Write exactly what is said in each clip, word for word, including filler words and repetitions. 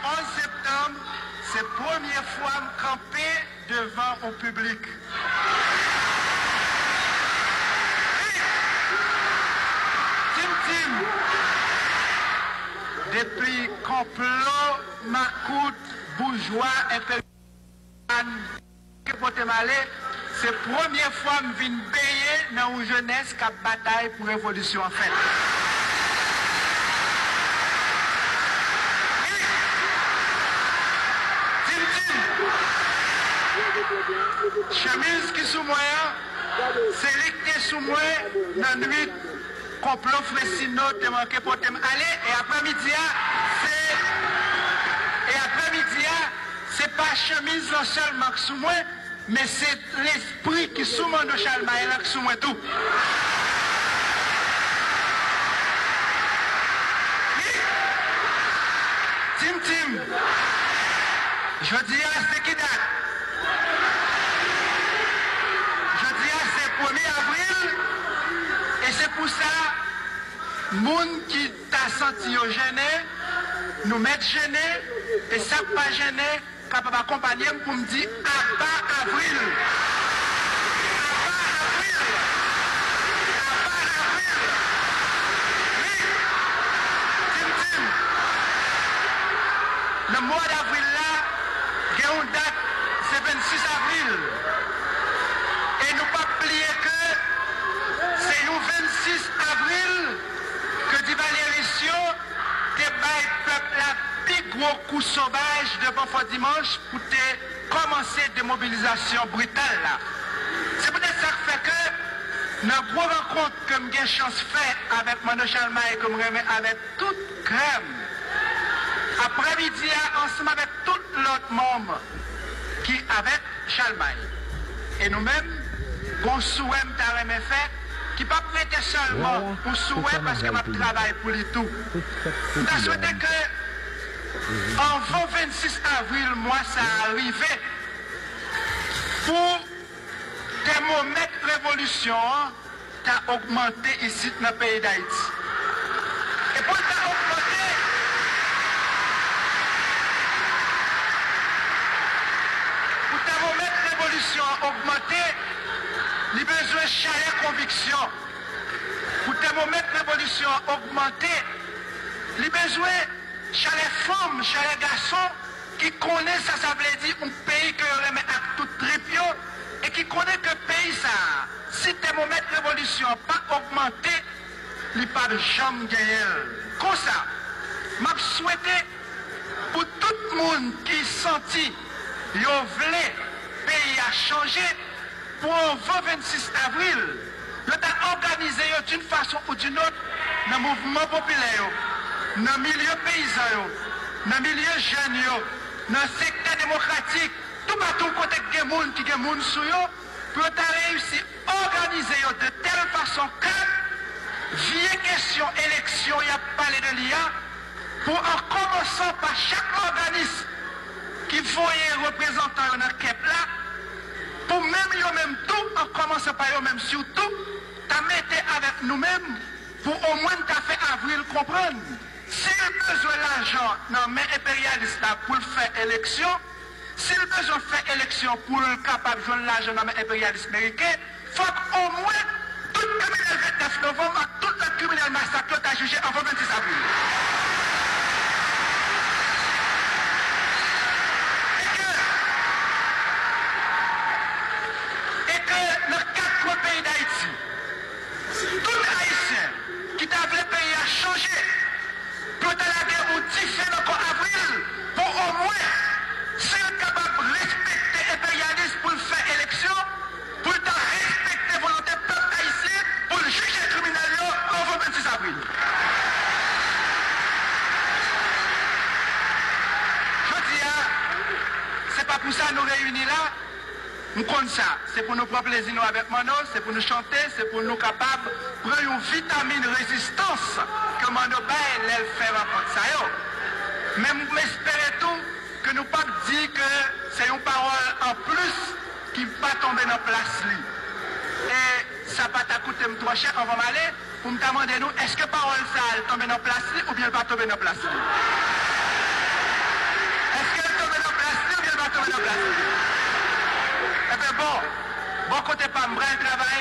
Onz septanm, se premye fwa m kanpe devan yon piblik. Tim Tim, depi konplo, makout, boujwa, enperyal, ke pote m ale, se premye fwa m vin benyen nan yon jenès k ap batay pou revolisyon an fèt. Wi! Tim Tim! Chemiz ki sou mwen an, se li ki te sou mwen nan nwit konplo Frensino te manke pote m ale, e aprèmidi a, se, e aprèmidi a, se pa chemiz lan sèlman k sou mwen, men se lespri ki sou Manno Chalmay lan k sou mwen tou. Wi! Tim Tim, jodi a se ki dat? Jodi a se premye avril, e se pou sa, moun ki ta santi yo jennen, nou mèt jennen, e sa k pa jennen, kapab akonpanye m pou m di, aba avril! Aba avril! Aba avril! Wi! Tim Tim! Nan mwa davril la, gen yon dat, se vennsis avril. E nou p ap bliye ke se yon vennsis avril ke Divaleris yo te bay pèp la pi gwo kou sovaj devan Fò Dimanch pou te kòmanse demobilizasyon brital la. Se poutèt sa k fè ke nan gwo rankont ke m gen chans fè avèk Manno Chalmay ke m renmen avèk tout kè m, aprèmidi a, ansanm avèk tout lòt manm ki avèk Chalmay. E nou menm, gon souwè m ta renmen fè, ki p ap rete sèlman yon souwè, paske m ap travay pou li tou. M ta swete ke, anvan vennsis avril mwa sa a rive, pou tèmomèt revolisyon an ta ogmante isit nan peyi Dayiti. E pou l ta ogmante, pou tèmomèt revolisyon an ogmante, li bezwen chalè konviksyon. Pou tèmomèt revolisyon an ogmante, li bezwen chalè fanm, chalè gason ki konnen sa sa vle di yon peyi ke yo renmen ak tout trip yo e ki konnen ke peyi sa a, si tèmomèt revolisyon an pa ogmante, li p ap janm genyen l. Konsa, m ap swete pou tout moun ki santi yo vle peyi a chanje, pou anvan vennsis avril, yo ta òganize yo d'une façon ou d'une autre nan mouvman popilè yo, nan milye peyizan yo, nan milye jèn yo, nan sektè demokratik, toupatou kote k gen moun ki gen moun sou yo, pou yo ta reyisi òganize yo de tèl fason ke vye kesyon eleksyon y ap pale de li a, pou an kòmansan pa chak òganis ki voye reprezantan yo nan kep la, pou menm yo menm tou, an kòmansan pa yo menm sitou, ta mete avèk nou menm pou omwen n ta fè Avril konprann, si l bezwen lajan nan men enperyalis la pou l fè eleksyon, si l bezwen fè eleksyon pou l kapab jwenn lajan nan men enperyalis meriken, fòk omwen tout kriminèl vennèf novanm ak tout lòt kriminèl masak yo ta jije anvan vennsis avril. E ke, e ke nan kat kwen peyi Dayiti, tout Ayisyen ki ta vle peyi a chanje, pou yo ta lage yon dife nan kò Avril, pou omwen, si l kapab respekte enperyalis pou l fè eleksyon, pou l ta respekte volonte pèp ayisyen, pou l jije kriminèl yo anvan vennsis avril. Jodi a, se pa pou sa nou reyini la. M konn sa. Se pou nou pran plezi nou avèk Manno, se pou nou chante, se pou nou kapab pran yon vitamin rezistans ke Manno bay lè l fè rankont sa yo. Men m espere tou ke nou p ap di ke se yon pawòl anplis ki pa tonbe nan plas li. E sa pa ta koute m twò chè anvan m ale, pou m ta mande nou, èske pawòl sa a, l tonbe nan plas li oubyen l pa tonbe nan plas li? Ebyen bon, bò kote pa m pral travay,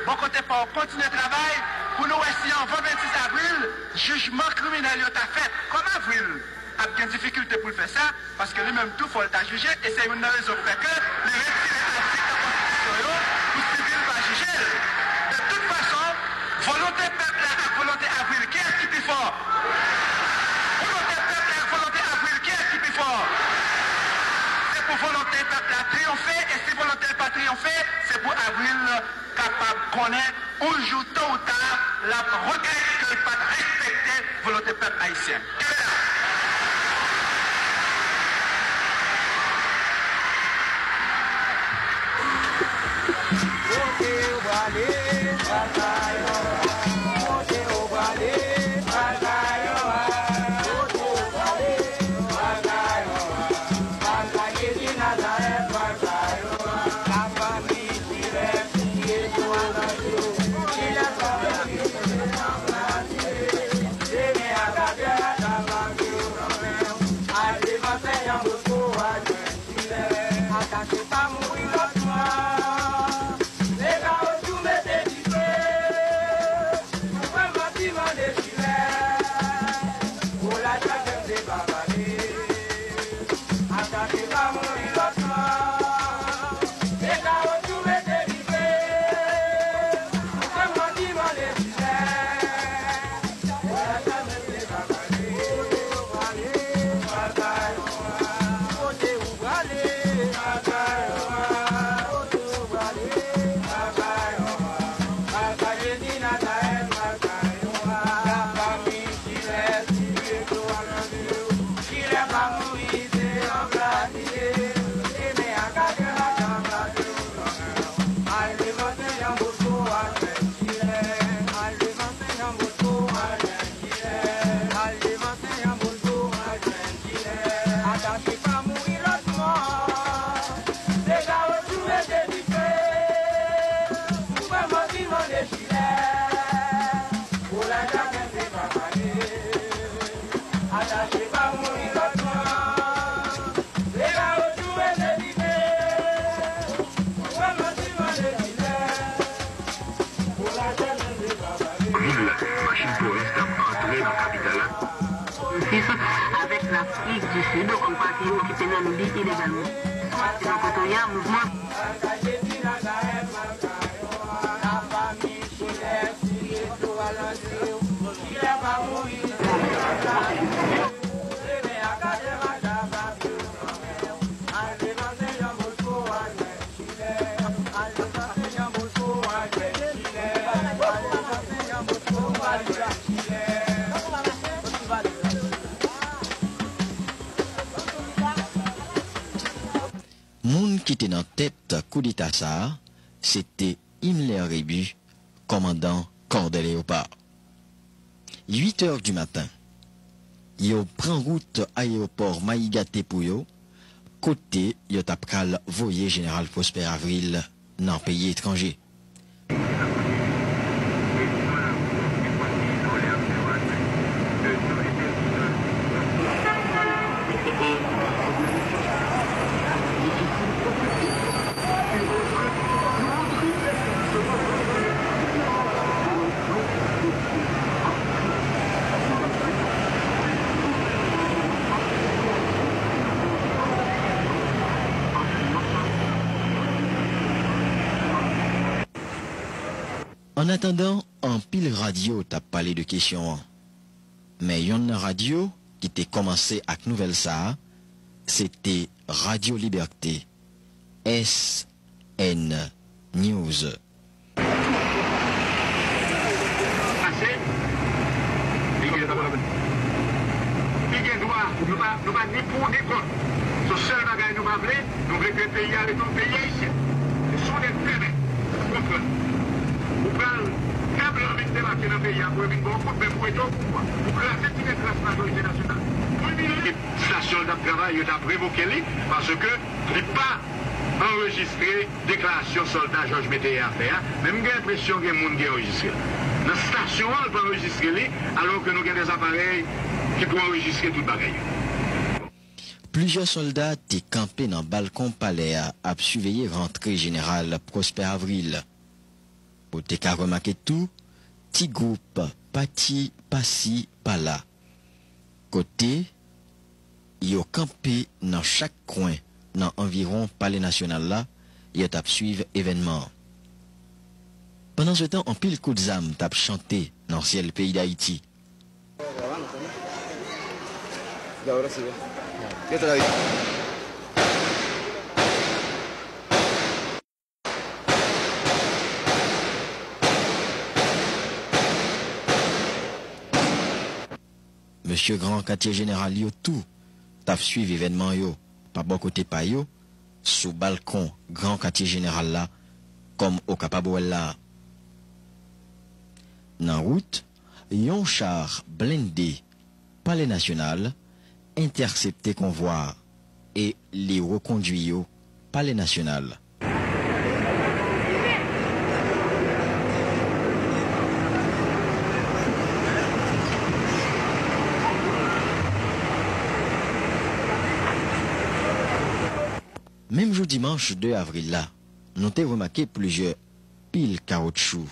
bò kote pa w kontinye travay, pou nou wè si anvan vennsis avril, jijman kriminèl yo ta fèt. Kòm Avril ap gen difikilte pou l fè sa, paske li menm tou fò l ta jije, e se youn nan rezon k fè ke li retire atik nan konstitisyon yo pou sivil pa jije l. De tout fason, volonte pèp la ak volonte Avril, kiyès ki pi fò? Volonte pèp la ak volonte Avril, kiyès ki pi fò? Se pou volonte pèp la triyonfe, e si volonte l pa triyonfe, se pou Avril kapab konnen yon jou, to ou ta, l ap regrèt ke l pa t respekte volonte pèp ayisyen. Kenbe la! Kote w prale, pral bay yon rad. Kote w prale, pral bay yon rad. Kote w prale, pral bay yon rad. Pral bay Jezi Nazarèt, pral bay yon rad. Lafanmi Chilè, siye sou alanti w. Chilè pa mouri, se yon plas. Demen a katè, a ta mande w nan men w. Al devan Sen Jan Bosko, al jwenn Chilè. Atache pa mouri lòt mò. Se kawotchou mete dife. Ou kwè manti mande Chilè. Ou la chèche se pa pale. Atache pa mouri lòt mò. Se kawotchou mete dife. Ou kwè manti mande Chilè. Al devan Sen Jan Bosko, al jwenn Chilè. Al devan Sen Jan Bosko, al jwenn Chilè. Atache pa mouri lòt mò. Se kawotchou mete dife. Ou kwè manti mande Chilè. Pou la jaden se pa pale. Atache pa mouri lòt mò. Se kawotchou mete dife. Ou kwè manti mande Chilè. Vil la, machin polis t ap antre nan kapital la. Jistis avèk Lafrik di Sid kòm pati yo ki te nan li ilegalman. Nan Pretoria, mouvman. Moun ki te nan tèt koudeta sa a, se te Himmler Rébu, kòmandan Kò dè Leyopar. Uit è di maten, yo pran wout ayewopò Maïga Tepouyo, kote yo t ap pral voye Jeneral Prosper Avril nan peyi etranje. Annatandan, anpil radyo t ap pale de kesyon an. Men yonn nan radyo ki te kòmanse ak nouvèl sa a, se te Radyo Libète, S N News. Pase, li gen dwa. Li gen dwa. Nou pa, nou pa ni pou ni kont. Se sèl bagay nou pa vle, nou vle ke peyi a rete yon peyi ayisyen. E si w nèg fèmen, ou konprann. Ou pral fè blan vin debake nan peyi a pou yo vin ba w kout men pou ede w pou, pou kraze ti nèg klas majorite nasyonal. Pou imilye. Estasyon l t ap travay, yo t ap revoke li, paske li pa anrejistre deklarasyon sòlda Jòj Meteyen a fè a, men m gen enpresyon gen moun ki anrejistre l. Nan estasyon an, l pa anrejistre li, alò ke nou gen dè aparèy ki pou anrejistre tout bagay yo. Plizyè sòlda te kanpe nan balkon palè a ap siveye rantre jeneral Prosper Avril. Ou te ka remake tou ti gwoup pati pasi pala, kote yo kanpe nan chak kwen nan anviwon Palè Nasyonal la, yo t ap swiv evènman an. Pandansetan, anpil kout zam t ap chante nan syèl peyi Dayiti. Mesye Gran Katye Jeneral yo tou t ap swiv evènman yo pa bò kote pa yo, sou balkon Gran Katye Jeneral la, kòm ou kapab wè l la a. Nan wout, yon cha blende Palè Nasyonal entèsepte konvwa a e li rekondui yo Palè Nasyonal. Menm jou dimanch de avril la, nou te remake plizyè pil kawotchou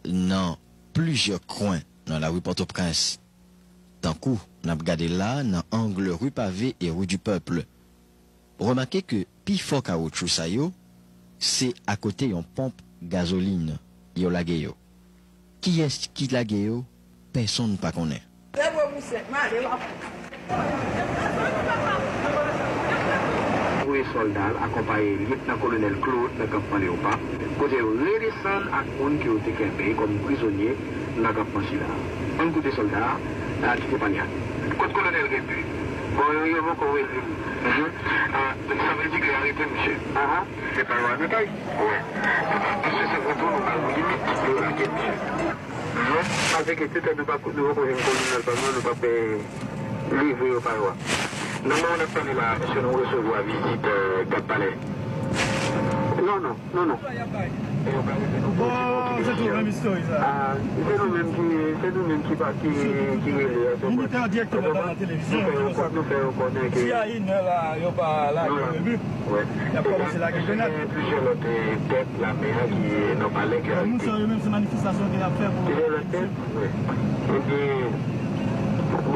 nan plizyè kwen nan lari Pòtoprens. Tankou n ap gade la nan ang ri Pave e ri di Pèp. Remake ke pifò kawotchou sa yo, se akote yon ponp gazolin yo lage yo. Kiyès ki lage yo, pèsonn pa konnen. Voye sòlda l akonpaye Lyetnan Kolonèl Claude nan kanpman Leopa, kote yo redesann ak moun ke yo te kenbe kòm prizonye nan kanpman sila. Ann koute sòlda a kite pale ak nou. Kot kolonèl gen pi? Bon, yo, yo poko rele m. Mhm. Ah, sa vle di ke yo arete misye? Aha. Se pa yo anotay? Wi. Paske se konprann nou pa yon limit yo lage misye. Non, paske toutan nou pa, nou poko jwenn kolonèl pa nou, nou p ap, eh, livre yo pa yo a. Nan moman n ap pale la, èske nou resevwa vizit, eh, gad palè? Non, non. Non, non. Bon, se tou menm istwa sa. Ah, se nou menm ki, se nou menm ki pa, ki, ki rele a, se nou fè yo konnen ke si a inè la, yo pa lage yo epi y ap kòmanse lage grenad. Gen plizyè lòt, eh, tèt lame a ki nan palè ki arete. Moun sa yo menm se manifestasyon ke y ap fè pou. Plizyè lòt tèt, wi. Ebyen,